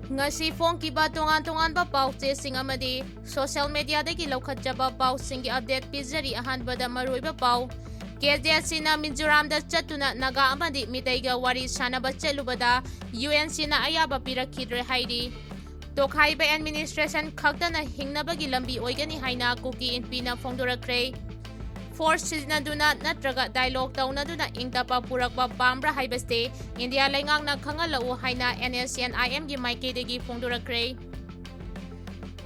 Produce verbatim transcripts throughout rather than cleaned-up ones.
ꯉꯁꯤ ꯐꯣꯡꯈꯤꯕ ꯇꯣꯉꯥꯟ ꯇꯣꯉꯥꯟꯕ ꯄꯥꯎ ꯆꯦꯁꯤꯡ ꯑꯃꯗꯤ social mediaꯗꯒꯤ ꯂꯧꯈꯠꯆꯕ ꯄꯥꯎꯁꯤꯡꯒꯤ update ꯄꯤꯖꯔꯤ꯫ ꯑꯍꯥꯟꯕꯗ ꯃꯔꯨꯑꯣꯏꯕ ꯄꯥꯎ꯫ ꯀꯦ ꯖꯦ ꯑꯦꯁ ꯁꯤꯅ ꯃꯤꯖꯣꯔꯥꯝꯗ ꯆꯠꯇꯨꯅ ꯅꯥꯒꯥ ꯑꯃꯗꯤ ꯃꯤꯇꯩꯒ ꯋꯥꯔꯤ ꯁꯥꯟꯅꯕ ꯆꯠꯂꯨꯕꯗ ꯌꯨ ꯑꯦꯟ ꯁꯤꯅ ꯑꯌꯥꯕ ꯄꯤꯔꯛꯈꯤꯗ꯭ꯔꯦ ꯍꯥꯏꯔꯤ꯫ ꯇꯣꯈꯥꯏꯕ administration ꯈꯛꯇꯅ ꯍꯤꯡꯅꯕꯒꯤ ꯂꯝꯕꯤ ꯑꯣꯏꯒꯅꯤ ꯍꯥꯏꯅ ꯀꯨꯀꯤ ꯏꯟꯄꯤꯅ ꯐꯣꯡꯗꯣꯔꯛꯈ꯭ꯔꯦ꯫ Force ꯁꯤꯖꯤꯟꯅꯗꯨꯅ ꯅꯠꯇ꯭ꯔꯒ dialogue ꯇꯧꯅꯗꯨꯅ ꯏꯪ ꯇꯞꯄ ꯄꯨꯔꯛꯄ ꯄꯥꯝꯕ꯭ꯔꯥ ꯍꯥꯏꯕꯁꯤ ꯏꯟꯗꯤꯌꯥ ꯂꯩꯉꯥꯛꯅ ꯈꯪꯍꯜꯂꯛꯎ ꯍꯥꯏꯅ N S C N I Mꯒꯤ ꯃꯥꯏꯀꯩꯗꯒꯤ ꯐꯣꯡꯗꯣꯔꯛꯈ꯭ꯔꯦ꯫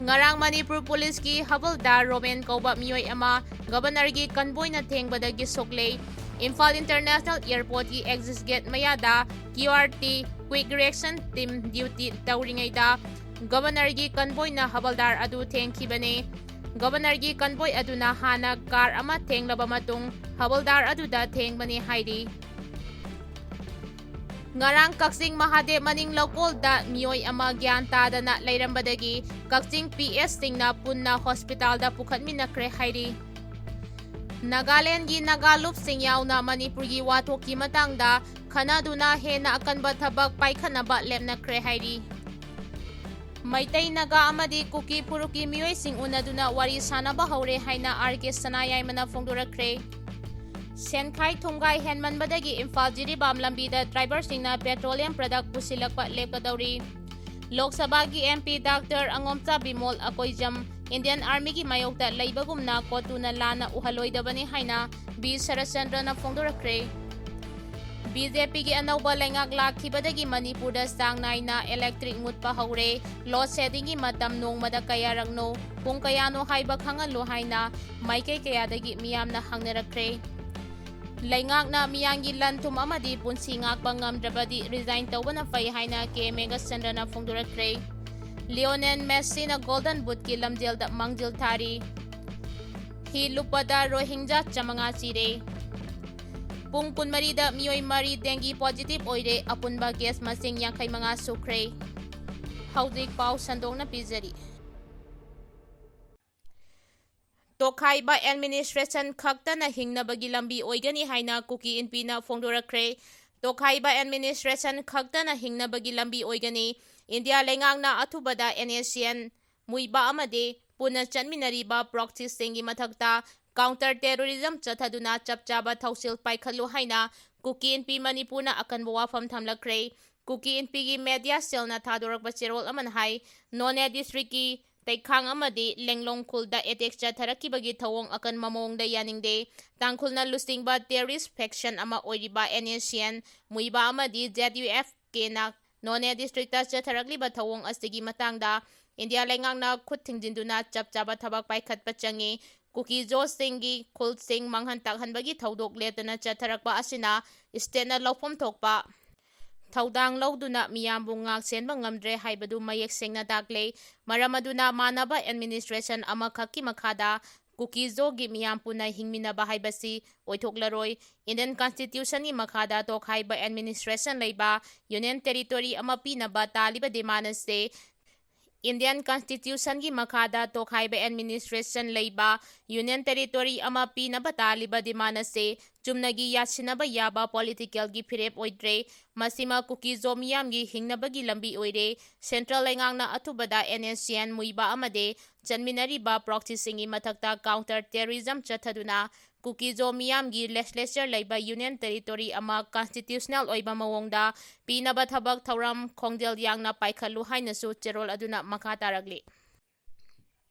ꯉꯔꯥꯡ ꯃꯅꯤꯄꯨꯔ ꯄꯨꯂꯤꯁꯀꯤ ꯍꯕꯜꯗꯥꯔ ꯔꯣꯃꯦꯟ ꯀꯧꯕ ꯃꯤꯑꯣꯏ ꯑꯃ Governorꯒꯤ convoyꯅ ꯊꯦꯡꯕꯗꯒꯤ ꯁꯣꯛꯂꯦ꯫ ꯏꯝꯐꯥꯜ International Airportꯀꯤ exit gate ꯃꯌꯥꯗ Q R T, Quick Reaction Team, duty ꯇꯧꯔꯤꯉꯩꯗ Governorꯒꯤ convoyꯅ ꯍꯕꯜꯗꯥꯔ ꯑꯗꯨ ꯊꯦꯡꯈꯤꯕꯅꯤ꯫ Governorꯒꯤ convoy ꯑꯗꯨꯅ ꯍꯥꯟꯅ car ꯑꯃ ꯊꯦꯡꯂꯕ ꯃꯇꯨꯡ ꯍꯕꯜꯗꯥꯔ ꯑꯗꯨꯗ ꯊꯦꯡꯕꯅꯤ ꯍꯥꯏꯔꯤ꯫ ꯉꯔꯥꯡ ꯀꯛꯆꯤꯡ ꯃꯍꯥꯗꯦꯕ ꯃꯅꯤꯡ ꯂꯧꯀꯣꯜꯗ ꯃꯤꯑꯣꯏ ꯑꯃ ꯒ꯭ꯌꯥꯟ ꯇꯥꯗꯅ ꯂꯩꯔꯝꯕꯗꯒꯤ ꯀꯛꯆꯤꯡ P Sꯁꯤꯡꯅ ꯄꯨꯟꯅ hospitalꯗ ꯄꯨꯈꯠꯃꯤꯟꯅꯈ꯭ꯔꯦ ꯍꯥꯏꯔꯤ꯫ ꯅꯥꯒꯥꯂꯦꯟꯒꯤ ꯅꯥꯒꯥ ꯂꯨꯞꯁꯤꯡ ꯌꯥꯎꯅ ꯃꯅꯤꯄꯨꯔꯒꯤ ꯋꯥꯊꯣꯛꯀꯤ ꯃꯇꯥꯡꯗ ꯈꯟꯅꯗꯨꯅ ꯍꯦꯟꯅ ꯑꯀꯟꯕ ꯊꯕꯛ ꯄꯥꯏꯈꯠꯅꯕ ꯂꯦꯞꯅꯈ꯭ꯔꯦ ꯍꯥꯏꯔꯤ꯫ ꯃꯩꯇꯩ, ꯅꯥꯒꯥ ꯑꯃꯗꯤ ꯀꯨꯀꯤ ꯐꯨꯔꯨꯞꯀꯤ ꯃꯤꯑꯣꯏꯁꯤꯡ ꯎꯅꯗꯨꯅ ꯋꯥꯔꯤ ꯁꯥꯟꯅꯕ ꯍꯧꯔꯦ ꯍꯥꯏꯅ R K ꯁꯅꯥꯌꯥꯏꯃꯅ ꯐꯣꯡꯗꯣꯔꯛꯈ꯭ꯔꯦ꯫ ꯁꯦꯟꯈꯥꯏ ꯊꯨꯝꯈꯥꯏ ꯍꯦꯟꯃꯟꯕꯗꯒꯤ ꯏꯝꯐꯥꯜ ꯖꯤꯔꯤꯕꯥꯝ ꯂꯝꯕꯤꯗ driverꯁꯤꯡꯅ petroleum product ꯄꯨꯁꯤꯜꯂꯛꯄ ꯂꯦꯞꯀꯗꯧꯔꯤ꯫ ꯂꯣꯛ ꯁꯚꯥꯒꯤ M P Doctor ꯑꯉꯣꯝꯆꯥ Bimol Akoijam Indian Armyꯒꯤ ꯃꯥꯌꯣꯛꯇ ꯂꯩꯕꯒꯨꯝꯅ ꯀꯣꯇꯨꯅ ꯂꯥꯟꯅ ꯎꯍꯜꯂꯣꯏꯗꯕꯅꯤ ꯍꯥꯏꯅ ꯕꯤ ꯁꯔꯠꯆꯟꯗ꯭ꯔꯅ ꯐꯣꯡꯗꯣꯔꯛꯈ꯭ꯔꯦ꯫ B J Pꯒꯤ ꯑꯅꯧꯕ ꯂꯩꯉꯥꯛ ꯂꯥꯛꯈꯤꯕꯗꯒꯤ ꯃꯅꯤꯄꯨꯔꯗ ꯆꯥꯡ ꯅꯥꯏꯅ electric ꯃꯨꯠꯄ ꯍꯧꯔꯦ꯫ Load sheddingꯒꯤ ꯃꯇꯝ ꯅꯣꯡꯃꯗ ꯀꯌꯥꯔꯛꯅꯣ, ꯄꯨꯡ ꯀꯌꯥꯅꯣ ꯍꯥꯏꯕ ꯈꯪꯍꯜꯂꯨ ꯍꯥꯏꯅ ꯃꯥꯏꯀꯩ ꯀꯌꯥꯗꯒꯤ ꯃꯤꯌꯥꯝꯅ ꯍꯪꯅꯔꯛꯈ꯭ꯔꯦ꯫ ꯂꯩꯉꯥꯛꯅ ꯃꯤꯌꯥꯝꯒꯤ ꯂꯟ ꯊꯨꯝ ꯑꯃꯗꯤ ꯄꯨꯟꯁꯤ ꯉꯥꯛꯄ ꯉꯝꯗ꯭ꯔꯕꯗꯤ resign ꯇꯧꯕꯅ ꯐꯩ ꯍꯥꯏꯅ K ꯃꯦꯘꯆꯟꯗ꯭ꯔꯅ ꯐꯣꯡꯗꯣꯔꯛꯈ꯭ꯔꯦ꯫ Lionel Messiꯅ Golden Bootꯀꯤ ꯂꯝꯖꯦꯜꯗ ꯃꯥꯡꯖꯤꯜ ꯊꯥꯔꯤ꯫ ꯍꯤ ꯂꯨꯞꯄꯗ ꯔꯣꯍꯤꯡꯖꯥ ꯆꯥꯃꯉꯥ ꯁꯤꯔꯦ꯫ ꯄꯨꯡ ꯀꯨꯟꯃꯔꯤꯗ ꯃꯤꯑꯣꯏ ꯃꯔꯤ dengue positive ꯑꯣꯏꯔꯦ, ꯑꯄꯨꯟꯕ case ꯃꯁꯤꯡ ꯌꯥꯡꯈꯩ ꯃꯉꯥ ꯁꯨꯈ꯭ꯔꯦ꯫ ꯍꯧꯖꯤꯛ ꯄꯥꯎ ꯁꯟꯗꯣꯛꯅ ꯄꯤꯖꯔꯤ꯫ ꯇꯣꯈꯥꯏꯕ administration ꯈꯛꯇꯅ ꯍꯤꯡꯅꯕꯒꯤ ꯂꯝꯕꯤ ꯑꯣꯏꯒꯅꯤ ꯍꯥꯏꯅ ꯀꯨꯀꯤ ꯏꯟꯄꯤꯅ ꯐꯣꯡꯗꯣꯔꯛꯈ꯭ꯔꯦ꯫ ꯇꯣꯈꯥꯏꯕ ꯑꯦꯗꯃꯤꯅꯤꯁꯇ꯭ꯔꯦꯁꯟ ꯈꯛꯇꯅ ꯍꯤꯡꯅꯕꯒꯤ ꯂꯝꯕꯤ ꯑꯣꯏꯒꯅꯤ꯫ ꯏꯟꯗꯤꯌꯥ ꯂꯩꯉꯥꯛꯅ ꯑꯊꯨꯕꯗ NSCN ꯃꯨꯏꯕꯥ ꯑꯃꯗꯤ ꯄꯨꯟꯅ ꯆꯠꯃꯤꯟꯅꯔꯤꯕ ꯄ꯭ꯔꯣꯛꯁꯤꯁꯁꯤꯡꯒꯤ ꯃꯊꯛꯇ ꯀꯥꯎꯟꯇꯔ ꯇꯦꯔꯣꯔꯤꯖꯝ ꯆꯠꯊꯗꯨꯅ ꯆꯞ ꯆꯥꯕ ꯊꯧꯁꯤꯜ ꯄꯥꯏꯈꯠꯂꯨ ꯍꯥꯏꯅ ꯀꯨꯀꯤ ꯏꯟꯄꯤ ꯃꯅꯤꯄꯨꯔꯅ ꯑꯀꯟꯕ ꯋꯥꯐꯝ ꯊꯝꯂꯛꯈ꯭ꯔꯦ꯫ ꯀꯨꯀꯤ ꯏꯟꯄꯤꯒꯤ ꯃꯦꯗꯤꯌꯥ ꯁꯦꯜꯅ ꯊꯥꯗꯣꯔꯛꯄ ꯆꯦꯔꯣꯜ ꯑꯃꯅ ꯍꯥꯏ, ꯅꯣꯅꯦ ꯗꯤꯁꯇ꯭ꯔꯤꯛꯀꯤ ꯇꯩꯈꯥꯡ ꯑꯃꯗꯤ ꯂꯦꯡꯂꯣꯡ ꯈꯨꯜꯗ ꯑꯦꯇꯦꯛ ꯆꯠꯊꯔꯛꯈꯤꯕꯒꯤ ꯊꯧꯑꯣꯡ ꯑꯀꯟꯕ ꯃꯑꯣꯡꯗ ꯌꯥꯅꯤꯡꯗꯦ꯫ ꯇꯥꯡꯈꯨꯜꯅ ꯂꯨꯆꯤꯡꯕ ꯇꯦꯔꯣꯔꯤꯁ ꯐꯦꯛꯁꯟ ꯑꯃ ꯑꯣꯏꯔꯤꯕ NSCN ꯃꯨꯏꯕꯥ ꯑꯃꯗꯤ ZUFKꯅ ꯅꯣꯅꯦ ꯗꯤꯁꯇ꯭ꯔꯤꯛꯇ ꯆꯠꯊꯔꯛꯂꯤꯕ ꯊꯧꯑꯣꯡ ꯑꯁꯤꯒꯤ ꯃꯇꯥꯡꯗ ꯏꯟꯗꯤꯌꯥ ꯂꯩꯉꯥꯛꯅ ꯈꯨꯠ ꯊꯤꯡꯖꯤꯟꯗꯨꯅ ꯆꯞ ꯆꯥꯕ ꯊꯕꯛ ꯄꯥꯏꯈꯠꯄ ꯆꯪꯏ꯫ ꯀꯨꯀꯤ-ꯖꯣꯁꯤꯡꯒꯤ ꯈꯨꯜꯁꯤꯡ ꯃꯥꯡꯍꯟ ꯇꯥꯛꯍꯟꯕꯒꯤ ꯊꯧꯗꯣꯛ ꯂꯦꯞꯇꯅ ꯆꯠꯊꯔꯛꯄ ꯑꯁꯤꯅ ꯁ꯭ꯇꯦꯠꯅ ꯂꯧꯐꯝ ꯊꯣꯛꯄ ꯊꯧꯗꯥꯡ ꯂꯧꯗꯨꯅ ꯃꯤꯌꯥꯝꯕꯨ ꯉꯥꯛ ꯁꯦꯟꯕ ꯉꯝꯗ꯭ꯔꯦ ꯍꯥꯏꯕꯗꯨ ꯃꯌꯦꯛ ꯁꯦꯡꯅ ꯇꯥꯛꯂꯦ꯫ ꯃꯔꯝ ꯑꯗꯨꯅ ꯃꯥꯟꯅꯕ ꯑꯦꯗꯃꯤꯅꯤꯁꯇ꯭ꯔꯦꯁꯟ ꯑꯃꯈꯛꯀꯤ ꯃꯈꯥꯗ ꯀꯨꯀꯤ-ꯖꯣꯒꯤ ꯃꯤꯌꯥꯝ ꯄꯨꯟꯅ ꯍꯤꯡꯃꯤꯟꯅꯕ ꯍꯥꯏꯕꯁꯤ ꯑꯣꯏꯊꯣꯛꯂꯔꯣꯏ꯫ ꯏꯟꯗꯤꯌꯟ ꯀꯟꯁꯇꯤꯇ꯭ꯌꯨꯁꯟꯒꯤ ꯃꯈꯥꯗ ꯇꯣꯈꯥꯏꯕ ꯑꯦꯗꯃꯤꯅꯤꯁꯇ꯭ꯔꯦꯁꯟ ꯂꯩꯕ ꯌꯨꯅꯤꯌꯟ ꯇꯦꯔꯤꯇꯣꯔꯤ ꯑꯃ ꯄꯤꯅꯕ ꯇꯥꯜꯂꯤꯕ ꯗꯤꯃꯥꯟ ꯑꯁꯤ ꯏꯟꯗꯤꯌꯟ ꯀꯟꯁꯇꯤꯇ꯭ꯌꯨꯁꯟꯒꯤ ꯃꯈꯥꯗ ꯇꯣꯈꯥꯏꯕ ꯑꯦꯗꯃꯤꯅꯤꯁꯇ꯭ꯔꯦꯁꯟ ꯂꯩꯕ ꯌꯨꯅꯤꯌꯟ ꯇꯦꯔꯤꯇꯣꯔꯤ ꯑꯃ ꯄꯤꯅꯕ ꯇꯥꯜꯂꯤꯕ ꯗꯤꯃꯥꯟ ꯑꯁꯤ ꯆꯨꯝꯅꯒꯤ ꯌꯥꯁꯤꯟꯅꯕ ꯌꯥꯕ ꯄꯣꯂꯤꯇꯤꯀꯦꯜꯒꯤ ꯐꯤꯔꯦꯞ ꯑꯣꯏꯗ꯭ꯔꯦ꯫ ꯃꯁꯤꯃꯛ ꯀꯨꯀꯤ-ꯖꯣ ꯃꯤꯌꯥꯝꯒꯤ ꯍꯤꯡꯅꯕꯒꯤ ꯂꯝꯕꯤ ꯑꯣꯏꯔꯦ꯫ ꯁꯦꯟꯇ꯭ꯔꯦꯜ ꯂꯩꯉꯥꯛꯅ ꯑꯊꯨꯕꯗ NSCN ꯃꯨꯏꯕꯥ ꯑꯃꯗꯤ ꯆꯟꯃꯤꯟꯅꯔꯤꯕ ꯄ꯭ꯔꯣꯛꯁꯤꯁꯤꯡꯒꯤ ꯃꯊꯛꯇ ꯀꯥꯎꯟꯇꯔ ꯇꯦꯔꯣꯔꯤꯖꯝ ꯆꯠꯊꯗꯨꯅ ꯀꯨꯀꯤ-ꯖꯣ ꯃꯤꯌꯥꯝꯒꯤ ꯂꯦꯖꯤꯁꯂꯦꯆꯔ ꯂꯩꯕ ꯌꯨꯅꯤꯌꯟ ꯇꯦꯔꯤꯇꯣꯔꯤ ꯑꯃ ꯀꯟꯁꯇꯤꯇ꯭ꯌꯨꯁꯅꯦꯜ ꯑꯣꯏꯕ ꯃꯑꯣꯡꯗ ꯄꯤꯅꯕ ꯊꯕꯛ ꯊꯧꯔꯝ ꯈꯣꯡꯖꯦꯜ ꯌꯥꯡꯅ ꯄꯥꯏꯈꯠꯂꯨ ꯍꯥꯏꯅꯁꯨ ꯆꯦꯔꯣꯜ ꯑꯗꯨꯅ ꯃꯈꯥ ꯇꯥꯔꯛꯂꯤ꯫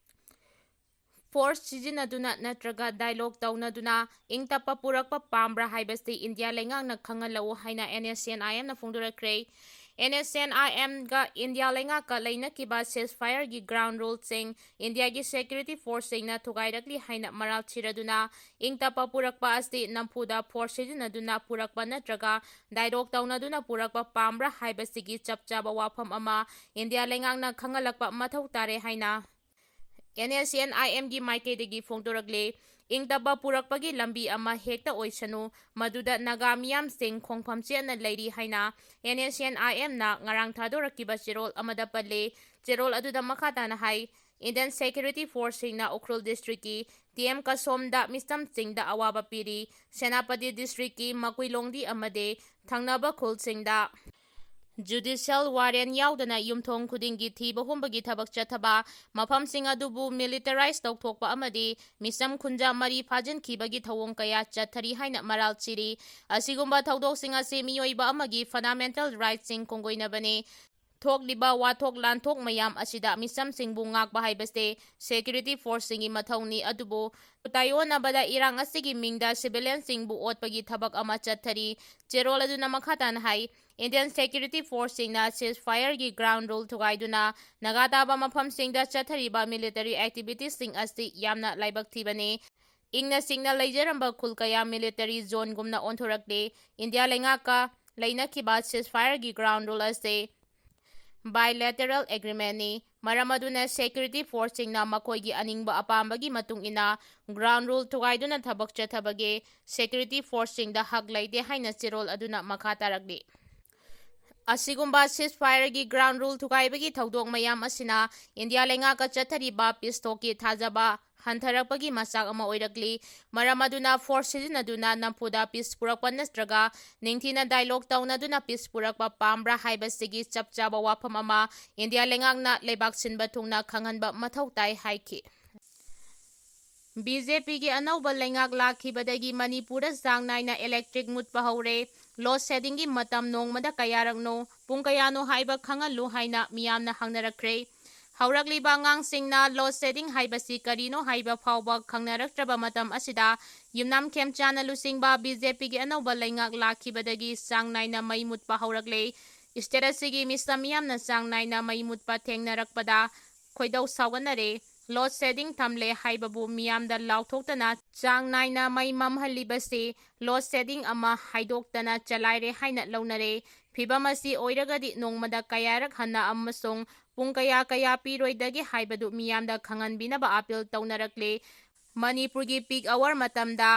ꯐꯣꯔꯁ ꯁꯤꯖꯤꯟꯅꯗꯨꯅ ꯅꯠꯇ꯭ꯔꯒ ꯗꯥꯏꯂꯣꯒ ꯇꯧꯅꯗꯨꯅ ꯏꯪ ꯇꯞꯄ ꯄꯨꯔꯛꯄ ꯄꯥꯝꯕ꯭ꯔꯥ ꯍꯥꯏꯕꯁꯤ ꯏꯟꯗꯤꯌꯥ ꯂꯩꯉꯥꯛꯅ ꯈꯪꯍꯜꯂꯛꯎ ꯍꯥꯏꯅ NSCN-IMꯅ ꯐꯣꯡꯗꯣꯔꯛꯈ꯭ꯔꯦ꯫ NSCN-IMꯒ ꯏꯟꯗꯤꯌꯥ ꯂꯩꯉꯥꯛꯀ ꯂꯩꯅꯈꯤꯕ ceasefire-ꯒꯤ ꯒ꯭ꯔꯥꯎꯟ ꯔꯨꯜꯁꯤꯡ ꯏꯟꯗꯤꯌꯥꯒꯤ ꯁꯦꯀ꯭ꯌꯨꯔꯤꯇꯤ ꯐꯣꯔꯁꯁꯤꯡꯅ ꯊꯨꯒꯥꯏꯔꯛꯂꯤ ꯍꯥꯏꯅ ꯃꯔꯥꯜ ꯊꯤꯔꯗꯨꯅ ꯏꯪ ꯇꯞꯄ ꯄꯨꯔꯛꯄ ꯑꯁꯤ ꯅꯝꯐꯨꯗ ꯐꯣꯔꯁ ꯁꯤꯖꯤꯟꯅꯗꯨꯅ ꯄꯨꯔꯛꯄ ꯅꯠꯇ꯭ꯔꯒ ꯗꯥꯏꯂꯣꯒ ꯇꯧꯅꯗꯨꯅ ꯄꯨꯔꯛꯄ ꯄꯥꯝꯕ꯭ꯔꯥ ꯍꯥꯏꯕꯁꯤꯒꯤ ꯆꯞ ꯆꯥꯕ ꯋꯥꯐꯝ ꯑꯃ ꯏꯟꯗꯤꯌꯥ ꯂꯩꯉꯥꯛꯅ ꯈꯪꯍꯜꯂꯛꯄ ꯃꯊꯧ ꯇꯥꯔꯦ ꯍꯥꯏꯅ NSCN-IMꯒꯤ ꯃꯥꯏꯀꯩꯗꯒꯤ ꯐꯣꯡꯗꯣꯔꯛꯂꯦ꯫ ꯏꯪ ꯇꯞꯄ ꯄꯨꯔꯛꯄꯒꯤ ꯂꯝꯕꯤ ꯑꯃ ꯍꯦꯛꯇ ꯑꯣꯏꯁꯅꯨ, ꯃꯗꯨꯗ ꯅꯥꯒꯥ ꯃꯤꯌꯥꯝꯁꯤꯡ ꯈꯣꯡꯐꯝ ꯆꯦꯠꯅ ꯂꯩꯔꯤ ꯍꯥꯏꯅ NSCN-IMꯅ ꯉꯔꯥꯡ ꯊꯥꯗꯣꯔꯛꯈꯤꯕ ꯆꯦꯔꯣꯜ ꯑꯃꯗ ꯄꯜꯂꯦ꯫ ꯆꯦꯔꯣꯜ ꯑꯗꯨꯗ ꯃꯈꯥ ꯇꯥꯅ ꯍꯥꯏ, Indian Security Forceꯁꯤꯡꯅ ꯎꯈ꯭ꯔꯨꯜ districtꯀꯤ ꯇꯤ ꯑꯦꯝ ꯀꯁꯣꯝꯗ ꯃꯤꯆꯝꯁꯤꯡꯗ ꯑꯋꯥꯕ ꯄꯤꯔꯤ꯫ ꯁꯦꯅꯥꯄꯇꯤ districtꯀꯤ ꯃꯀꯨꯏꯂꯣꯡꯗꯤ ꯑꯃꯗꯤ ꯊꯪꯅꯕ ꯈꯨꯜꯁꯤꯡꯗ judicial warrant ꯌꯥꯎꯗꯅ ꯌꯨꯝꯊꯣꯡ ꯈꯨꯗꯤꯡꯒꯤ ꯊꯤꯕ ꯍꯨꯝꯕꯒꯤ ꯊꯕꯛ ꯆꯠꯊꯕ, ꯃꯐꯝꯁꯤꯡ ꯑꯗꯨꯕꯨ militarize ꯇꯧꯊꯣꯛꯄ ꯑꯃꯗꯤ ꯃꯤꯆꯝ ꯈꯨꯟꯖꯥ ꯃꯔꯤ ꯐꯥꯖꯤꯟꯈꯤꯕꯒꯤ ꯊꯧꯑꯣꯡ ꯀꯌꯥ ꯆꯠꯊꯔꯤ ꯍꯥꯏꯅ ꯃꯔꯥꯜ ꯁꯤꯔꯤ꯫ ꯑꯁꯤꯒꯨꯝꯕ ꯊꯧꯗꯣꯛꯁꯤꯡ ꯑꯁꯤ ꯃꯤꯑꯣꯏꯕ ꯑꯃꯒꯤ fundamental rightꯁꯤꯡ ꯈꯣꯡꯒꯣꯏꯅꯕꯅꯤ꯫ ꯊꯣꯛꯂꯤꯕ ꯋꯥꯊꯣꯛ ꯂꯥꯟꯊꯣꯛ ꯃꯌꯥꯝ ꯑꯁꯤꯗ ꯃꯤꯆꯝꯁꯤꯡꯕꯨ ꯉꯥꯛꯄ ꯍꯥꯏꯕꯁꯦ security forceꯁꯤꯡꯒꯤ ꯃꯊꯧꯅꯤ, ꯑꯗꯨꯕꯨ ꯇꯥꯏꯑꯣꯟꯅꯕꯗ ꯏꯔꯥꯡ ꯑꯁꯤꯒꯤ ꯃꯤꯡꯗ civilianꯁꯤꯡꯕꯨ ꯑꯣꯠꯄꯒꯤ ꯊꯕꯛ ꯑꯃ ꯆꯠꯊꯔꯤ꯫ ꯆꯦꯔꯣꯜ ꯑꯗꯨꯅ ꯃꯈꯥ ꯇꯥꯅ ꯍꯥꯏ, Indian Security Forceꯁꯤꯡꯅ ceasefireꯒꯤ ground rule ꯊꯨꯒꯥꯏꯗꯨꯅ Naga ꯇꯥꯕ ꯃꯐꯝꯁꯤꯡꯗ ꯆꯠꯊꯔꯤꯕ military activitiesꯁꯤꯡ ꯑꯁꯤ ꯌꯥꯝꯅ ꯂꯥꯏꯕꯛ ꯊꯤꯕꯅꯤ꯫ ꯏꯪꯅ ꯆꯤꯛꯅ ꯂꯩꯖꯔꯝꯕ ꯈꯨꯜ ꯀꯌꯥ military zoneꯒꯨꯝꯅ ꯑꯣꯟꯊꯣꯔꯛꯂꯦ꯫ ꯏꯟꯗꯤꯌꯥ ꯂꯩꯉꯥꯛꯀ ꯂꯩꯅꯈꯤꯕ ceasefireꯒꯤ ground rule ꯑꯁꯤ bilateral agreementꯅꯤ꯫ ꯃꯔꯝ ꯑꯗꯨꯅ security forceꯁꯤꯡꯅ ꯃꯈꯣꯏꯒꯤ ꯑꯅꯤꯡꯕ ꯑꯄꯥꯝꯕꯒꯤ ꯃꯇꯨꯡ ꯏꯟꯅ ground rule ꯊꯨꯒꯥꯏꯗꯨꯅ ꯊꯕꯛ ꯆꯠꯊꯕꯒꯤ security forceꯁꯤꯡꯗ ꯍꯛ ꯂꯩꯇꯦ ꯍꯥꯏꯅ ꯆꯦꯔꯣꯜ ꯑꯗꯨꯅ ꯃꯈꯥ ꯇꯥꯔꯛꯂꯤ꯫ ꯑꯁꯤꯒꯨꯝꯕ ceasefireꯒꯤ ground rule ꯊꯨꯒꯥꯏꯕꯒꯤ ꯊꯧꯗꯣꯛ ꯃꯌꯥꯝ ꯑꯁꯤꯅ ꯏꯟꯗꯤꯌꯥ ꯂꯩꯉꯥꯛꯀ ꯆꯠꯊꯔꯤꯕ peace talkꯀꯤ ꯊꯥꯖꯕ ꯍꯟꯊꯔꯛꯄꯒꯤ ꯃꯆꯥꯛ ꯑꯃ ꯑꯣꯏꯔꯛꯂꯤ꯫ ꯃꯔꯝ ꯑꯗꯨꯅ force ꯁꯤꯖꯤꯟꯅꯗꯨꯅ ꯅꯝꯐꯨꯗ peace ꯄꯨꯔꯛꯄ ꯅꯠꯇ꯭ꯔꯒ ꯅꯤꯡꯊꯤꯅ dialogue ꯇꯧꯅꯗꯨꯅ peace ꯄꯨꯔꯛꯄ ꯄꯥꯝꯕ꯭ꯔꯥ ꯍꯥꯏꯕꯁꯤꯒꯤ ꯆꯞ ꯆꯥꯕ ꯋꯥꯐꯝ ꯑꯃ ꯏꯟꯗꯤꯌꯥ ꯂꯩꯉꯥꯛꯅ ꯂꯩꯕꯥꯛ ꯁꯤꯟꯕ ꯊꯨꯡꯅ ꯈꯪꯍꯟꯕ ꯃꯊꯧ ꯇꯥꯏ ꯍꯥꯏꯈꯤ꯫ ꯕꯤ ꯖꯦ ꯄꯤꯒꯤ ꯑꯅꯧꯕ ꯂꯩꯉꯥꯛ ꯂꯥꯛꯈꯤꯕꯗꯒꯤ ꯃꯅꯤꯄꯨꯔꯗ ꯆꯥꯡ ꯅꯥꯏꯅ electric ꯃꯨꯠꯄ ꯍꯧꯔꯦ꯫ Load sheddingꯒꯤ ꯃꯇꯝ ꯅꯣꯡꯃꯗ ꯀꯌꯥꯔꯛꯅꯣ, ꯄꯨꯡ ꯀꯌꯥꯅꯣ ꯍꯥꯏꯕ ꯈꯪꯍꯜꯂꯨ ꯍꯥꯏꯅ ꯃꯤꯌꯥꯝꯅ ꯍꯪꯅꯔꯛꯈ꯭ꯔꯦ꯫ ꯍꯧꯔꯛꯂꯤꯕ ꯑꯉꯥꯡꯁꯤꯡꯅ load shedding ꯍꯥꯏꯕꯁꯤ ꯀꯔꯤꯅꯣ ꯍꯥꯏꯕ ꯐꯥꯎꯕ ꯈꯪꯅꯔꯛꯇ꯭ꯔꯕ ꯃꯇꯝ ꯑꯁꯤꯗ ꯌꯨꯝꯅꯥꯝ ꯈꯦꯝꯆꯥꯅ ꯂꯨꯆꯤꯡꯕ ꯕꯤ ꯖꯦ ꯄꯤꯒꯤ ꯑꯅꯧꯕ ꯂꯩꯉꯥꯛ ꯂꯥꯛꯈꯤꯕꯗꯒꯤ ꯆꯥꯡ ꯅꯥꯏꯅ ꯃꯩ ꯃꯨꯠꯄ ꯍꯧꯔꯛꯂꯦ꯫ State ꯑꯁꯤꯒꯤ ꯃꯤꯆꯝ ꯃꯤꯌꯥꯝꯅ ꯆꯥꯡ ꯅꯥꯏꯅ ꯃꯩ ꯃꯨꯠꯄ ꯊꯦꯡꯅꯔꯛꯄꯗ ꯈꯣꯏꯗꯧ ꯁꯥꯎꯒꯠꯅꯔꯦ꯫ Load shedding ꯊꯝꯂꯦ ꯍꯥꯏꯕꯕꯨ ꯃꯤꯌꯥꯝꯗ ꯂꯥꯎꯊꯣꯛꯇꯅ ꯆꯥꯡ ꯅꯥꯏꯅ ꯃꯩ ꯃꯝꯍꯜꯂꯤꯕꯁꯤ load shedding ꯑꯃ ꯍꯥꯏꯗꯣꯛꯇꯅ ꯆꯂꯥꯏꯔꯦ ꯍꯥꯏꯅ ꯂꯧꯅꯔꯦ꯫ ꯐꯤꯚꯝ ꯑꯁꯤ ꯑꯣꯏꯔꯒꯗꯤ ꯅꯣꯡꯃꯗ ꯀꯌꯥꯔꯛ ꯍꯟꯅ ꯑꯃꯁꯨꯡ ꯄꯨꯡ ꯀꯌꯥ ꯀꯌꯥ ꯄꯤꯔꯣꯏꯗꯒꯦ ꯍꯥꯏꯕꯗꯨ ꯃꯤꯌꯥꯝꯗ ꯈꯪꯍꯟꯕꯤꯅꯕ appeal ꯇꯧꯅꯔꯛꯂꯦ꯫ ꯃꯅꯤꯄꯨꯔꯒꯤ peak hour ꯃꯇꯝꯗ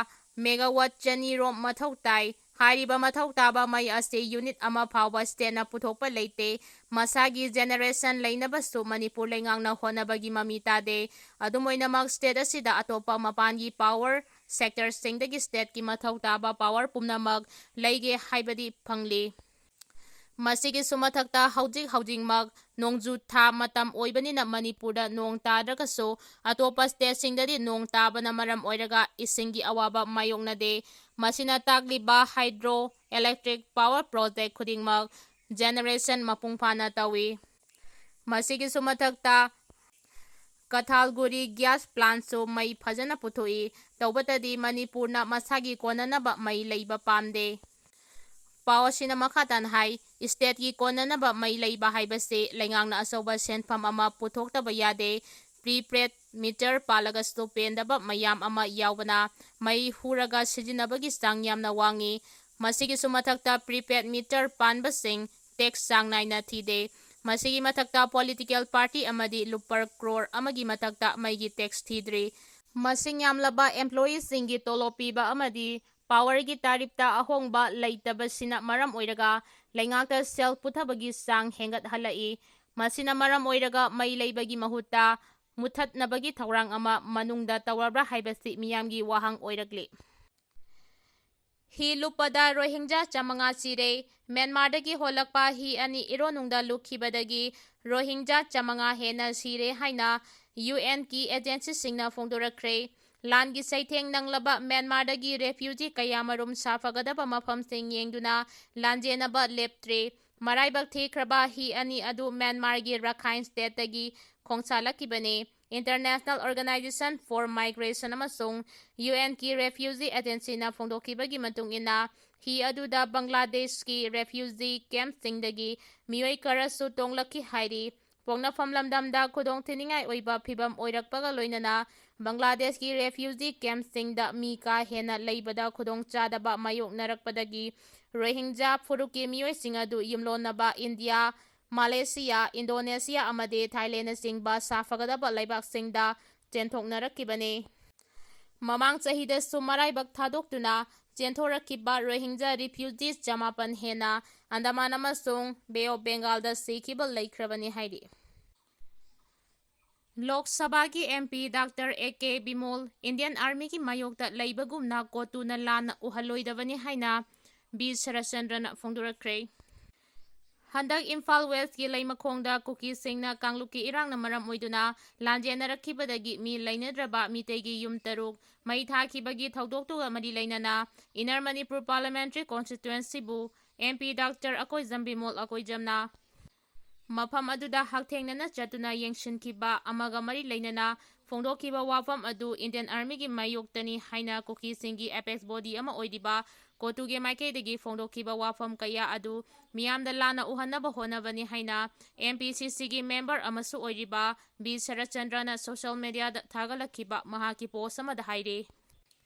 megawatt ꯆꯅꯤ ꯔꯣꯝ ꯃꯊꯧ ꯇꯥꯏ꯫ ꯍꯥꯏꯔꯤꯕ ꯃꯊꯧ ꯇꯥꯕ ꯃꯩ ꯑꯁꯤ unit ꯑꯃ ꯐꯥꯎꯕ stateꯅ ꯄꯨꯊꯣꯛꯄ ꯂꯩꯇꯦ꯫ ꯃꯁꯥꯒꯤ generation ꯂꯩꯅꯕꯁꯨ ꯃꯅꯤꯄꯨꯔ ꯂꯩꯉꯥꯛꯅ ꯍꯣꯠꯅꯕꯒꯤ ꯃꯃꯤ ꯇꯥꯗꯦ꯫ ꯑꯗꯨꯝ ꯑꯣꯏꯅꯃꯛ, state ꯑꯁꯤꯗ ꯑꯇꯣꯞꯄ ꯃꯄꯥꯟꯒꯤ power sectorꯁꯤꯡꯗꯒꯤ stateꯀꯤ ꯃꯊꯧ ꯇꯥꯕ power ꯄꯨꯝꯅꯃꯛ ꯂꯩꯒꯦ ꯍꯥꯏꯕꯗꯤ ꯐꯪꯂꯤ꯫ ꯃꯁꯤꯒꯤꯁꯨ ꯃꯊꯛꯇ, ꯍꯧꯖꯤꯛ ꯍꯧꯖꯤꯛꯃꯛ ꯅꯣꯡꯖꯨ ꯊꯥ ꯃꯇꯝ ꯑꯣꯏꯕꯅꯤꯅ ꯃꯅꯤꯄꯨꯔꯗ ꯅꯣꯡ ꯇꯥꯗ꯭ꯔꯒꯁꯨ, ꯑꯇꯣꯞꯄ stateꯁꯤꯡꯗꯗꯤ ꯅꯣꯡ ꯇꯥꯕꯅ ꯃꯔꯝ ꯑꯣꯏꯔꯒ ꯏꯁꯤꯡꯒꯤ ꯑꯋꯥꯕ ꯃꯥꯌꯣꯛꯅꯗꯦ꯫ ꯃꯁꯤꯅ ꯇꯥꯛꯂꯤꯕ hydro electric power project ꯈꯨꯗꯤꯡꯃꯛ generation ꯃꯄꯨꯡ ꯐꯥꯅ ꯇꯧꯏ꯫ ꯃꯁꯤꯒꯤꯁꯨ ꯃꯊꯛꯇ, ꯀꯊꯥꯜꯒꯨꯔꯤ gas plantꯁꯨ ꯃꯩ ꯐꯖꯅ ꯄꯨꯊꯣꯛꯏ꯫ ꯇꯧꯕꯇꯗꯤ ꯃꯅꯤꯄꯨꯔꯅ ꯃꯁꯥꯒꯤ ꯀꯣꯟꯅꯅꯕ ꯃꯩ ꯂꯩꯕ ꯄꯥꯝꯗꯦ꯫ ꯄꯥꯎ ꯑꯁꯤꯅ ꯃꯈꯥ ꯇꯥꯅ ꯍꯥꯏ, stateꯀꯤ ꯀꯣꯟꯅꯅꯕ ꯃꯩ ꯂꯩꯕ ꯍꯥꯏꯕꯁꯤ ꯂꯩꯉꯥꯛꯅ ꯑꯆꯧꯕ ꯁꯦꯟꯐꯝ ꯑꯃ ꯄꯨꯊꯣꯛꯇꯕ ꯌꯥꯗꯦ꯫ Prepaid meter ꯄꯥꯜꯂꯒꯁꯨ ꯄꯦꯟꯗꯕ ꯃꯌꯥꯝ ꯑꯃ ꯌꯥꯎꯕꯅ ꯃꯩ ꯍꯨꯔꯒ ꯁꯤꯖꯤꯟꯅꯕꯒꯤ ꯆꯥꯡ ꯌꯥꯝꯅ ꯋꯥꯡꯉꯤ꯫ ꯃꯁꯤꯒꯤꯁꯨ ꯃꯊꯛꯇ, prepaid meter ꯄꯥꯟꯕꯁꯤꯡ tax ꯆꯥꯡ ꯅꯥꯏꯅ ꯊꯤꯗꯦ꯫ ꯃꯁꯤꯒꯤ ꯃꯊꯛꯇ, political party ꯑꯃꯗꯤ ꯂꯨꯄꯥ crore ꯑꯃꯒꯤ ꯃꯊꯛꯇ ꯃꯩꯒꯤ tax ꯊꯤꯗ꯭ꯔꯤ꯫ ꯃꯁꯤꯡ ꯌꯥꯝꯂꯕ employeeꯁꯤꯡꯒꯤ ꯇꯣꯂꯣꯞ ꯄꯤꯕ ꯑꯃꯗꯤ powerꯒꯤ tariffꯇ ꯑꯍꯣꯡꯕ ꯂꯩꯇꯕꯁꯤꯅ ꯃꯔꯝ ꯑꯣꯏꯔꯒ ꯂꯩꯉꯥꯛꯇ ꯁꯦꯜ ꯄꯨꯊꯕꯒꯤ ꯆꯥꯡ ꯍꯦꯟꯒꯠꯍꯜꯂꯛꯏ꯫ ꯃꯁꯤꯅ ꯃꯔꯝ ꯑꯣꯏꯔꯒ ꯃꯩ ꯂꯩꯕꯒꯤ ꯃꯍꯨꯠꯇ ꯃꯨꯊꯠꯅꯕꯒꯤ ꯊꯧꯔꯥꯡ ꯑꯃ ꯃꯅꯨꯡꯗ ꯇꯧꯔꯕ꯭ꯔꯥ ꯍꯥꯏꯕꯁꯤ ꯃꯤꯌꯥꯝꯒꯤ ꯋꯥꯍꯪ ꯑꯣꯏꯔꯛꯂꯤ꯫ ꯍꯤ ꯂꯨꯞꯄꯗ ꯔꯣꯍꯤꯡꯖꯥ ꯆꯥꯃꯉꯥ ꯁꯤꯔꯦ꯫ ꯃ꯭ꯌꯥꯟꯃꯥꯔꯗꯒꯤ ꯍꯣꯜꯂꯛꯄ ꯍꯤ ꯑꯅꯤ ꯏꯔꯣꯟꯅꯨꯡꯗ ꯂꯨꯞꯈꯤꯕꯗꯒꯤ ꯔꯣꯍꯤꯡꯖꯥ ꯆꯥꯃꯉꯥ ꯍꯦꯟꯅ ꯁꯤꯔꯦ ꯍꯥꯏꯅ UNꯒꯤ agencyꯁꯤꯡꯅ ꯐꯣꯡꯗꯣꯔꯛꯈ꯭ꯔꯦ꯫ ꯂꯥꯟꯒꯤ ꯆꯩꯊꯦꯡ ꯅꯪꯂꯕ ꯃ꯭ꯌꯥꯟꯃꯥꯔꯗꯒꯤ refugee ꯀꯌꯥꯃꯔꯨꯝ ꯁꯥꯐꯒꯗꯕ ꯃꯐꯝꯁꯤꯡ ꯌꯦꯡꯗꯨꯅ ꯂꯥꯟꯖꯦꯟꯅꯕ ꯂꯦꯞꯇ꯭ꯔꯦ꯫ ꯃꯔꯥꯏꯕꯛ ꯊꯤꯈ꯭ꯔꯕ ꯍꯤ ꯑꯅꯤ ꯑꯗꯨ ꯃ꯭ꯌꯥꯟꯃꯥꯔꯒꯤ ꯔꯥꯈꯥꯏꯟ stateꯇꯒꯤ ꯈꯣꯡꯁꯥꯜꯂꯛꯈꯤꯕꯅꯤ꯫ International Organization for Migration ꯑꯃꯁꯨꯡ UNꯒꯤ refugee agencyꯅ ꯐꯣꯡꯗꯣꯛꯈꯤꯕꯒꯤ ꯃꯇꯨꯡ ꯏꯟꯅ, ꯍꯤ ꯑꯗꯨꯗ ꯕꯪꯒ꯭ꯂꯥꯗꯦꯁꯀꯤ refugee campꯁꯤꯡꯗꯒꯤ ꯃꯤꯑꯣꯏ ꯈꯔꯁꯨ ꯇꯣꯡꯂꯛꯈꯤ ꯍꯥꯏꯔꯤ꯫ ꯄꯣꯛꯅꯐꯝ ꯂꯝꯗꯝꯗ ꯈꯨꯗꯣꯡꯊꯤꯅꯤꯡꯉꯥꯏ ꯑꯣꯏꯕ ꯐꯤꯚꯝ ꯑꯣꯏꯔꯛꯄꯒ ꯂꯣꯏꯅꯅ ꯕꯪꯒ꯭ꯂꯥꯗꯦꯁꯀꯤ refugee campꯁꯤꯡꯗ ꯃꯤ ꯀꯥ ꯍꯦꯟꯅ ꯂꯩꯕꯗ ꯈꯨꯗꯣꯡꯆꯥꯗꯕ ꯃꯥꯌꯣꯛꯅꯔꯛꯄꯗꯒꯤ ꯔꯣꯍꯤꯡꯖꯥ ꯐꯨꯔꯨꯞꯀꯤ ꯃꯤꯑꯣꯏꯁꯤꯡ ꯑꯗꯨ ꯌꯨꯝꯂꯣꯟꯅꯕ ꯏꯟꯗꯤꯌꯥ, ꯃꯥꯂꯦꯁꯤꯌꯥ, ꯏꯟꯗꯣꯅꯦꯁꯤꯌꯥ ꯑꯃꯗꯤ ꯊꯥꯏꯂꯦꯟꯅꯆꯤꯡꯕ ꯁꯥꯐꯒꯗꯕ ꯂꯩꯕꯥꯛꯁꯤꯡꯗ ꯆꯦꯟꯊꯣꯛꯅꯔꯛꯈꯤꯕꯅꯤ꯫ ꯃꯃꯥꯡ ꯆꯍꯤꯗꯁꯨ ꯃꯔꯥꯏꯕꯛ ꯊꯥꯗꯣꯛꯇꯨꯅ ꯆꯦꯟꯊꯣꯔꯛꯈꯤꯕ ꯔꯣꯍꯤꯡꯖꯥ ꯔꯤꯐ꯭ꯌꯨꯖꯤꯁ ꯆꯃꯥꯄꯟ ꯍꯦꯟꯅ ꯑꯟꯗꯃꯥꯟ ꯑꯃꯁꯨꯡ ꯕꯦ ꯑꯣꯐ ꯕꯦꯡꯒꯥꯜꯗ ꯁꯤꯈꯤꯕ ꯂꯩꯈ꯭ꯔꯕꯅꯤ ꯍꯥꯏꯔꯤ꯫ ꯂꯣꯛ ꯁꯚꯥꯒꯤ M P doctor A K Bimol Indian ꯑꯥꯔꯃꯤꯒꯤ ꯃꯥꯌꯣꯛꯇ ꯂꯩꯕꯒꯨꯝꯅ ꯀꯣꯇꯨꯅ ꯂꯥꯟꯅ ꯎꯍꯜꯂꯣꯏꯗꯕꯅꯤ ꯍꯥꯏꯅ ꯕꯤ ꯁꯔꯠꯆꯟꯗ꯭ꯔꯅ ꯐꯣꯡꯗꯣꯔꯛꯈ꯭ꯔꯦ꯫ ꯍꯟꯗꯛ ꯏꯝꯐꯥꯜ ꯋꯦꯁꯀꯤ ꯂꯩꯃꯈꯣꯡꯗ ꯀꯨꯀꯤꯁꯤꯡꯅ ꯀꯥꯡꯂꯨꯞꯀꯤ ꯏꯔꯥꯡꯅ ꯃꯔꯝ ꯑꯣꯏꯗꯨꯅ ꯂꯥꯟꯖꯦꯟꯅꯔꯛꯈꯤꯕꯗꯒꯤ ꯃꯤ ꯂꯩꯅꯗ꯭ꯔꯕ ꯃꯤꯇꯩꯒꯤ ꯌꯨꯝ ꯇꯔꯨꯛ ꯃꯩ ꯊꯥꯈꯤꯕꯒꯤ ꯊꯧꯗꯣꯛꯇꯨꯒ ꯃꯔꯤ ꯂꯩꯅꯅ ꯏꯟꯅꯔ ꯃꯅꯤꯄꯨꯔ ꯄꯥꯔꯂꯤꯌꯥꯃꯦꯟꯇꯔꯤ ꯀꯣꯟꯁꯇꯤꯇ꯭ꯋꯦꯟꯁꯤꯕꯨ M P doctor Akoijam Bimol ꯑꯀꯣꯏꯖꯝꯅ ꯃꯐꯝ ꯑꯗꯨꯗ ꯍꯛꯊꯦꯡꯅꯅ ꯆꯠꯇꯨꯅ ꯌꯦꯡꯁꯤꯟꯈꯤꯕ ꯑꯃꯒ ꯃꯔꯤ ꯂꯩꯅꯅ ꯐꯣꯡꯗꯣꯛꯈꯤꯕ ꯋꯥꯐꯝ ꯑꯗꯨ ꯏꯟꯗꯤꯌꯟ ꯑꯥꯔꯃꯤꯒꯤ ꯃꯥꯌꯣꯛꯇꯅꯤ ꯍꯥꯏꯅ ꯀꯨꯀꯤꯁꯤꯡꯒꯤ ꯑꯦꯄꯦꯛꯁ ꯕꯣꯗꯤ ꯑꯃ ꯑꯣꯏꯔꯤꯕ ꯀꯣꯇꯨꯒꯤ ꯃꯥꯏꯀꯩꯗꯒꯤ ꯐꯣꯡꯗꯣꯛꯈꯤꯕ ꯋꯥꯐꯝ ꯀꯌꯥ ꯑꯗꯨ ꯃꯤꯌꯥꯝꯗ ꯂꯥꯟꯅ ꯎꯍꯟꯅꯕ ꯍꯣꯠꯅꯕꯅꯤ ꯍꯥꯏꯅ ꯑꯦꯝ ꯄꯤ ꯁꯤ ꯁꯤꯒꯤ ꯃꯦꯝꯕꯔ ꯑꯃꯁꯨ ꯑꯣꯏꯔꯤꯕ ꯕꯤ ꯁꯔꯠꯆꯟꯗ꯭ꯔꯅ ꯁꯣꯁꯤꯌꯦꯜ ꯃꯤꯗꯤꯌꯥꯗ ꯊꯥꯒꯠꯂꯛꯈꯤꯕ ꯃꯍꯥꯛꯀꯤ ꯄꯣꯁ ꯑꯃꯗ ꯍꯥꯏꯔꯤ꯫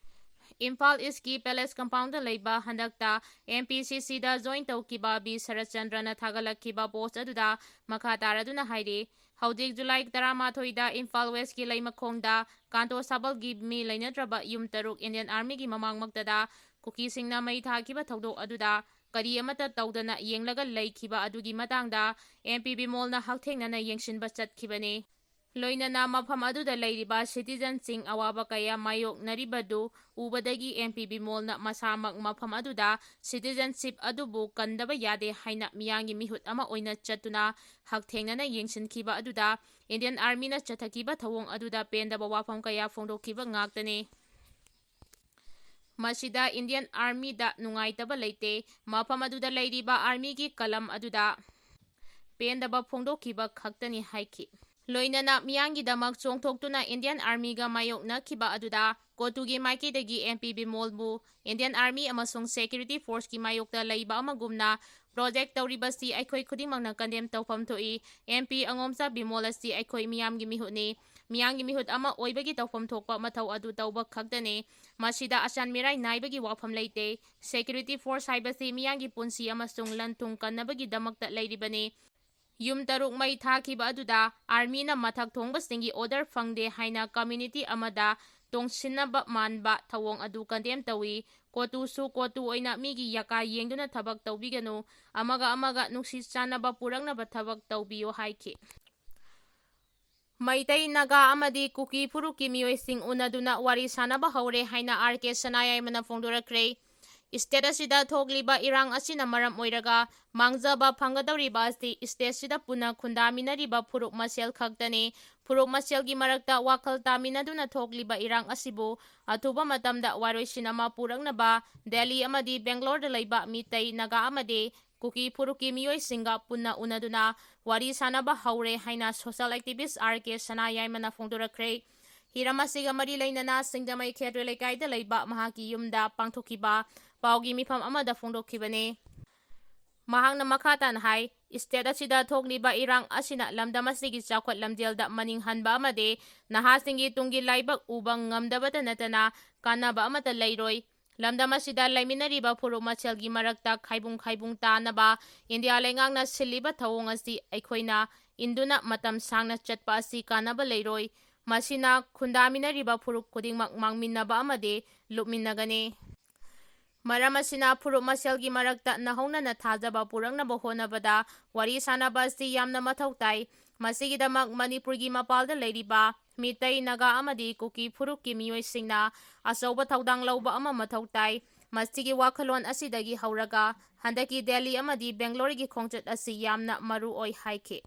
ꯏꯝꯐꯥꯜ ꯏꯁꯀꯤ ꯄꯦꯂꯦꯁ ꯀꯝꯄꯥꯎꯟꯗ ꯂꯩꯕ ꯍꯟꯗꯛꯇ ꯑꯦꯝ ꯄꯤ ꯁꯤ ꯁꯤꯗ ꯖꯣꯏꯟ ꯇꯧꯈꯤꯕ ꯕꯤ ꯁꯔꯠꯆꯟꯗ꯭ꯔꯅ ꯊꯥꯒꯠꯂꯛꯈꯤꯕ ꯄꯣꯁ ꯑꯗꯨꯗ ꯃꯈꯥ ꯇꯥꯔꯗꯨꯅ ꯍꯥꯏꯔꯤ, ꯍꯧꯖꯤꯛ ꯖꯨꯂꯥꯏ ꯇꯔꯥꯃꯥꯊꯣꯏꯗ ꯏꯝꯐꯥꯜ ꯋꯦꯁꯀꯤ ꯂꯩꯃꯈꯣꯡꯗ ꯀꯥꯟꯇꯣ ꯁꯥꯕꯜꯒꯤ ꯃꯤ ꯂꯩꯅꯗ꯭ꯔꯕ ꯌꯨꯝ ꯇꯔꯨꯛ ꯏꯟꯗꯤꯌꯟ ꯑꯥꯔꯃꯤꯒꯤ ꯃꯃꯥꯡꯃꯛꯇꯗ ꯀꯨꯀꯤꯁꯤꯡꯅ ꯃꯩ ꯊꯥꯈꯤꯕ ꯊꯧꯗꯣꯛ ꯑꯗꯨꯗ ꯀꯔꯤ ꯑꯃꯠꯇ ꯇꯧꯗꯅ ꯌꯦꯡꯂꯒ ꯂꯩꯈꯤꯕ ꯑꯗꯨꯒꯤ ꯃꯇꯥꯡꯗ ꯑꯦꯝ ꯄꯤ ꯕꯤꯃꯣꯜꯅ ꯍꯛꯊꯦꯡꯅꯅ ꯌꯦꯡꯁꯤꯟꯕ ꯆꯠꯈꯤꯕꯅꯤ꯫ ꯂꯣꯏꯅꯅ ꯃꯐꯝ ꯑꯗꯨꯗ ꯂꯩꯔꯤꯕ ꯁꯤꯇꯤꯖꯟꯁꯤꯡ ꯑꯋꯥꯕ ꯀꯌꯥ ꯃꯥꯌꯣꯛꯅꯔꯤꯕꯗꯨ ꯎꯕꯗꯒꯤ ꯑꯦꯝ ꯄꯤ ꯕꯤꯃꯣꯜꯅ ꯃꯁꯥꯃꯛ ꯃꯐꯝ ꯑꯗꯨꯗ ꯁꯤꯇꯤꯖꯟꯁꯤꯞ ꯑꯗꯨꯕꯨ ꯀꯟꯗꯕ ꯌꯥꯗꯦ ꯍꯥꯏꯅ ꯃꯤꯌꯥꯝꯒꯤ ꯃꯤꯍꯨꯠ ꯑꯃ ꯑꯣꯏꯅ ꯆꯠꯇꯨꯅ ꯍꯛꯊꯦꯡꯅꯅ ꯌꯦꯡꯁꯤꯟꯈꯤꯕ ꯑꯗꯨꯗ ꯏꯟꯗꯤꯌꯟ ꯑꯥꯔꯃꯤꯅ ꯆꯠꯊꯈꯤꯕ ꯊꯧꯑꯣꯡ ꯑꯗꯨꯗ ꯄꯦꯟꯗꯕ ꯋꯥꯐꯝ ꯀꯌꯥ ꯐꯣꯡꯗꯣꯛꯈꯤꯕ ꯉꯥꯛꯇꯅꯤ꯫ ꯃꯁꯤꯗ ꯏꯟꯗꯤꯌꯟ ꯑꯥꯔꯃꯤꯗ ꯅꯨꯡꯉꯥꯏꯇꯕ ꯂꯩꯇꯦ, ꯃꯐꯝ ꯑꯗꯨꯗ ꯂꯩꯔꯤꯕ ꯑꯥꯔꯃꯤꯒꯤ ꯀꯂꯝ ꯑꯗꯨꯗ ꯄꯦꯟꯗꯕ ꯐꯣꯡꯗꯣꯛꯈꯤꯕ ꯈꯛꯇꯅꯤ ꯍꯥꯏꯈꯤ꯫ ꯂꯣꯏꯅꯅ ꯃꯤꯌꯥꯝꯒꯤꯗꯃꯛ ꯆꯣꯡꯊꯣꯛꯇꯨꯅ ꯏꯟꯗꯤꯌꯟ ꯑꯥꯔꯃꯤꯒ ꯃꯥꯌꯣꯛꯅꯈꯤꯕ ꯑꯗꯨꯗ ꯀꯣꯇꯨꯒꯤ ꯃꯥꯏꯀꯩꯗꯒꯤ ꯑꯦꯝ ꯄꯤ ꯕꯤꯃꯣꯜꯕꯨ ꯏꯟꯗꯤꯌꯟ ꯑꯥꯔꯃꯤ ꯑꯃꯁꯨꯡ ꯁꯦꯀ꯭ꯌꯨꯔꯤꯇꯤ ꯐꯣꯔꯁꯀꯤ ꯃꯥꯌꯣꯛꯇ ꯂꯩꯕ ꯑꯃꯒꯨꯝꯅ ꯄ꯭ꯔꯣꯖꯦꯛ ꯇꯧꯔꯤꯕꯁꯤ ꯑꯩꯈꯣꯏ ꯈꯨꯗꯤꯡꯃꯛꯅ ꯀꯟꯗꯦꯝ ꯇꯧꯐꯝ ꯊꯣꯛꯏ꯫ ꯑꯦꯝ ꯄꯤ ꯑꯉꯣꯝꯆꯥ ꯕꯤꯃꯣꯜ ꯑꯁꯤ ꯑꯩꯈꯣꯏ ꯃꯤꯌꯥꯝꯒꯤ ꯃꯤꯍꯨꯠꯅꯤ꯫ ꯃꯤꯌꯥꯝꯒꯤ ꯃꯤꯍꯨꯠ ꯑꯃ ꯑꯣꯏꯕꯒꯤ ꯇꯧꯐꯝ ꯊꯣꯛꯄ ꯃꯊꯧ ꯑꯗꯨ ꯇꯧꯕ ꯈꯛꯇꯅꯤ꯫ ꯃꯁꯤꯗ ꯑꯆꯥꯟ ꯃꯤꯔꯥꯏ ꯅꯥꯏꯕꯒꯤ ꯋꯥꯐꯝ ꯂꯩꯇꯦ꯫ ꯁꯦꯀ꯭ꯌꯨꯔꯤꯇꯤ ꯐꯣꯔꯁ ꯍꯥꯏꯕꯁꯤ ꯃꯤꯌꯥꯝꯒꯤ ꯄꯨꯟꯁꯤ ꯑꯃꯁꯨꯡ ꯂꯟ ꯊꯨꯝ ꯀꯟꯅꯕꯒꯤꯗꯃꯛꯇ ꯂꯩꯔꯤꯕꯅꯤ꯫ ꯌꯨꯝ ꯇꯔꯨꯛ ꯃꯩ ꯊꯥꯈꯤꯕ ꯑꯗꯨꯗ ꯑꯥꯔꯃꯤꯅ ꯃꯊꯛ ꯊꯣꯡꯕꯁꯤꯡꯒꯤ ꯑꯣꯔꯗꯔ ꯐꯪꯗꯦ ꯍꯥꯏꯅ ꯀꯝꯃ꯭ꯌꯨꯅꯤꯇꯤ ꯑꯃꯗ ꯇꯣꯡꯁꯤꯟꯅꯕ ꯃꯥꯟꯕ ꯊꯧꯑꯣꯡ ꯑꯗꯨ condemn ꯇꯧꯏ꯫ ꯀꯣꯇꯨꯁꯨ ꯀꯣꯇꯨ ꯑꯣꯏꯅ ꯃꯤꯒꯤ ꯌꯥꯀꯥ ꯌꯦꯡꯗꯨꯅ ꯊꯕꯛ ꯇꯧꯕꯤꯒꯅꯨ, ꯑꯃꯒ ꯑꯃꯒ ꯅꯨꯡꯁꯤ ꯆꯥꯟꯅꯕ ꯄꯨꯔꯛꯅꯕ ꯊꯕꯛ ꯇꯧꯕꯤꯌꯨ ꯍꯥꯏꯈꯤ꯫ ꯃꯩꯇꯩ, ꯅꯥꯒꯥ ꯑꯃꯗꯤ ꯀꯨꯀꯤ ꯐꯨꯔꯨꯞꯀꯤ ꯃꯤꯑꯣꯏꯁꯤꯡ ꯎꯅꯗꯨꯅ ꯋꯥꯔꯤ ꯁꯥꯟꯅꯕ ꯍꯧꯔꯦ ꯍꯥꯏꯅ ꯑꯥꯔ ꯀꯦ ꯁꯅꯥꯌꯥꯏꯃꯅ ꯐꯣꯡꯗꯣꯔꯛꯈ꯭ꯔꯦ꯫ State ꯑꯁꯤꯗ ꯊꯣꯛꯂꯤꯕ ꯏꯔꯥꯡ ꯑꯁꯤꯅ ꯃꯔꯝ ꯑꯣꯏꯔꯒ ꯃꯥꯡꯖꯕ ꯐꯪꯒꯗꯧꯔꯤꯕ ꯑꯁꯤ state ꯁꯤꯗ ꯄꯨꯟꯅ ꯈꯨꯟꯗꯥꯃꯤꯟꯅꯔꯤꯕ ꯐꯨꯔꯨꯞ ꯃꯁꯦꯜ ꯈꯛꯇꯅꯤ꯫ ꯐꯨꯔꯨꯞ ꯃꯁꯦꯜꯒꯤ ꯃꯔꯛꯇ ꯋꯥꯈꯜ ꯇꯥꯃꯤꯟꯅꯗꯨꯅ ꯊꯣꯛꯂꯤꯕ ꯏꯔꯥꯡ ꯑꯁꯤꯕꯨ ꯑꯊꯨꯕ ꯃꯇꯝꯗ ꯋꯥꯔꯣꯏꯁꯤꯟ ꯑꯃ ꯄꯨꯔꯛꯅꯕ ꯗꯦꯜꯂꯤ ꯑꯃꯗꯤ ꯕꯦꯡꯒ꯭ꯂꯣꯔꯗ ꯂꯩꯕ ꯃꯤꯇꯩ, ꯅꯥꯒꯥ ꯑꯃꯗꯤ ꯀꯨꯀꯤ ꯐꯨꯔꯨꯞꯀꯤ ꯃꯤꯑꯣꯏꯁꯤꯡꯒ ꯄꯨꯟꯅ ꯎꯅꯗꯨꯅ ꯋꯥꯔꯤ ꯁꯥꯟꯅꯕ ꯍꯧꯔꯦ ꯍꯥꯏꯅ social activist ꯑꯥꯔ ꯀꯦ ꯁꯅꯥꯌꯥꯏꯃꯅ ꯐꯣꯡꯗꯣꯔꯛꯈ꯭ꯔꯦ꯫ ꯍꯤꯔꯝ ꯑꯁꯤꯒ ꯃꯔꯤ ꯂꯩꯅꯅ ꯁꯤꯡꯖꯃꯩ ꯈꯦꯇ꯭ꯔꯤ ꯂꯩꯀꯥꯏꯗ ꯂꯩꯕ ꯃꯍꯥꯛꯀꯤ ꯌꯨꯝꯗ ꯄꯥꯡꯊꯣꯛꯈꯤꯕ ꯄꯥꯎꯒꯤ ꯃꯤꯐꯝ ꯑꯃꯗ ꯐꯣꯡꯗꯣꯛꯈꯤꯕꯅꯤ꯫ ꯃꯍꯥꯛꯅ ꯃꯈꯥ ꯇꯥꯅ ꯍꯥꯏ, state ꯑꯁꯤꯗ ꯊꯣꯛꯂꯤꯕ ꯏꯔꯥꯡ ꯑꯁꯤꯅ ꯂꯝꯗꯝ ꯑꯁꯤꯒꯤ ꯆꯥꯎꯈꯠ ꯂꯝꯖꯦꯜꯗ ꯃꯅꯤꯡ ꯍꯟꯕ ꯑꯃꯗꯤ ꯅꯍꯥꯁꯤꯡꯒꯤ ꯇꯨꯡꯒꯤ ꯂꯥꯏꯕꯛ ꯎꯕ ꯉꯝꯗꯕꯇ ꯅꯠꯇꯅ ꯀꯥꯟꯅꯕ ꯑꯃꯠꯇ ꯂꯩꯔꯣꯏ꯫ ꯂꯝꯗꯝ ꯑꯁꯤꯗ ꯂꯩꯃꯤꯟꯅꯔꯤꯕ ꯐꯨꯔꯨꯞ ꯃꯁꯦꯜꯒꯤ ꯃꯔꯛꯇ ꯈꯥꯏꯕꯨꯡ ꯈꯥꯏꯕꯨꯡ ꯇꯥꯅꯕ ꯏꯟꯗꯤꯌꯥ ꯂꯩꯉꯥꯛꯅ ꯁꯤꯜꯂꯤꯕ ꯊꯧꯑꯣꯡ ꯑꯁꯤ ꯑꯩꯈꯣꯏꯅ ꯏꯟꯗꯨꯅ ꯃꯇꯝ ꯁꯥꯡꯅ ꯆꯠꯄ ꯑꯁꯤ ꯀꯥꯟꯅꯕ ꯂꯩꯔꯣꯏ꯫ ꯃꯁꯤꯅ ꯈꯨꯟꯗꯥꯃꯤꯟꯅꯔꯤꯕ ꯐꯨꯔꯨꯞ ꯈꯨꯗꯤꯡꯃꯛ ꯃꯥꯡꯃꯤꯟꯅꯕ ꯑꯃꯗꯤ ꯂꯨꯞꯃꯤꯟꯅꯒꯅꯤ꯫ ꯃꯔꯝ ꯑꯁꯤꯅ ꯐꯨꯔꯨꯞ ꯃꯁꯦꯜꯒꯤ ꯃꯔꯛꯇ ꯅꯧꯍꯧꯅꯅ ꯊꯥꯖꯕ ꯄꯨꯔꯛꯅꯕ ꯍꯣꯠꯅꯕꯗ ꯋꯥꯔꯤ ꯁꯥꯟꯅꯕ ꯑꯁꯤ ꯌꯥꯝꯅ ꯃꯊꯧ ꯇꯥꯏ꯫ ꯃꯁꯤꯒꯤꯗꯃꯛ ꯃꯅꯤꯄꯨꯔꯒꯤ ꯃꯄꯥꯜꯗ ꯂꯩꯔꯤꯕ ꯃꯤꯇꯩ, ꯅꯥꯒꯥ ꯑꯃꯗꯤ ꯀꯨꯀꯤ ꯐꯨꯔꯨꯞꯀꯤ ꯃꯤꯑꯣꯏꯁꯤꯡꯅ ꯑꯆꯧꯕ ꯊꯧꯗꯥꯡ ꯂꯧꯕ ꯑꯃ ꯃꯊꯧ ꯇꯥꯏ꯫ ꯃꯁꯤꯒꯤ ꯋꯥꯈꯜꯂꯣꯟ ꯑꯁꯤꯗꯒꯤ ꯍꯧꯔꯒ ꯍꯟꯗꯛꯀꯤ ꯗꯦꯜꯂꯤ ꯑꯃꯗꯤ ꯕꯦꯡꯒ꯭ꯂꯣꯔꯒꯤ ꯈꯣꯡꯆꯠ ꯑꯁꯤ ꯌꯥꯝꯅ ꯃꯔꯨ ꯑꯣꯏ ꯍꯥꯏꯈꯤ꯫